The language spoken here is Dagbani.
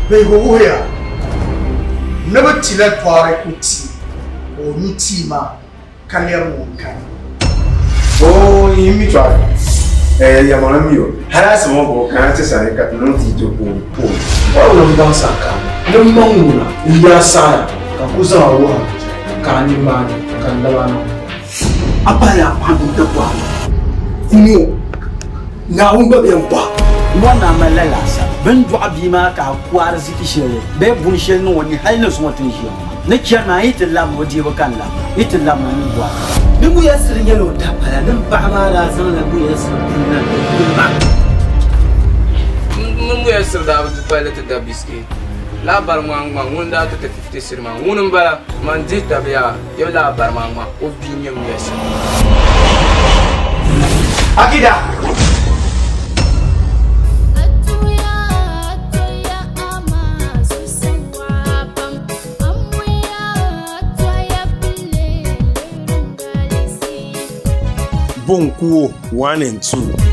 Bihigu wuhiya ni bɛ tila tɔri o tia ka o nyu tia maa ka lɛbi ŋun kani. Oo yi mi tɔri eh yɛlimaŋli mi o hali asiba ŋɔ ka o kana ti sani ka ti niŋ tii ti ka o pooi. Bɔri ni m baŋ saha kam ni m maŋ ŋuna n-yaa saɣiya ka n ku zaŋ a wuhi a ka a nini maa ni ka n lab a na. A pahila a paɣa mini dabɔɣu ni o Naawuni gba bɛn bɔh. M bɔri ni a mali la laasabu. Bɛ ni dɔɣi bia maa ka a ku ariziki shɛli bee buni shɛli niŋ o ni hal ni zuŋɔ ti ni ʒiya ŋɔ maa. Ni chɛri maa, yi ti labina o deebu ka n labina, yi ti labina n ni bɔri. Ni Muyasir nyɛla o dapala ni m paɣa maa daa zaŋla Muyasir pini na ni o kuli ma. M mini Muyasir daa bi du palli ti da bisiketi. Lala bari ŋmaa ŋma ŋuni daa ti ti 50 cedi maa ŋuni m-bala man dihi tabiya Yɛ lala bari maa ŋma o bia n-nyɛ Muyasir. Akida! Bonkuo 1 and 2.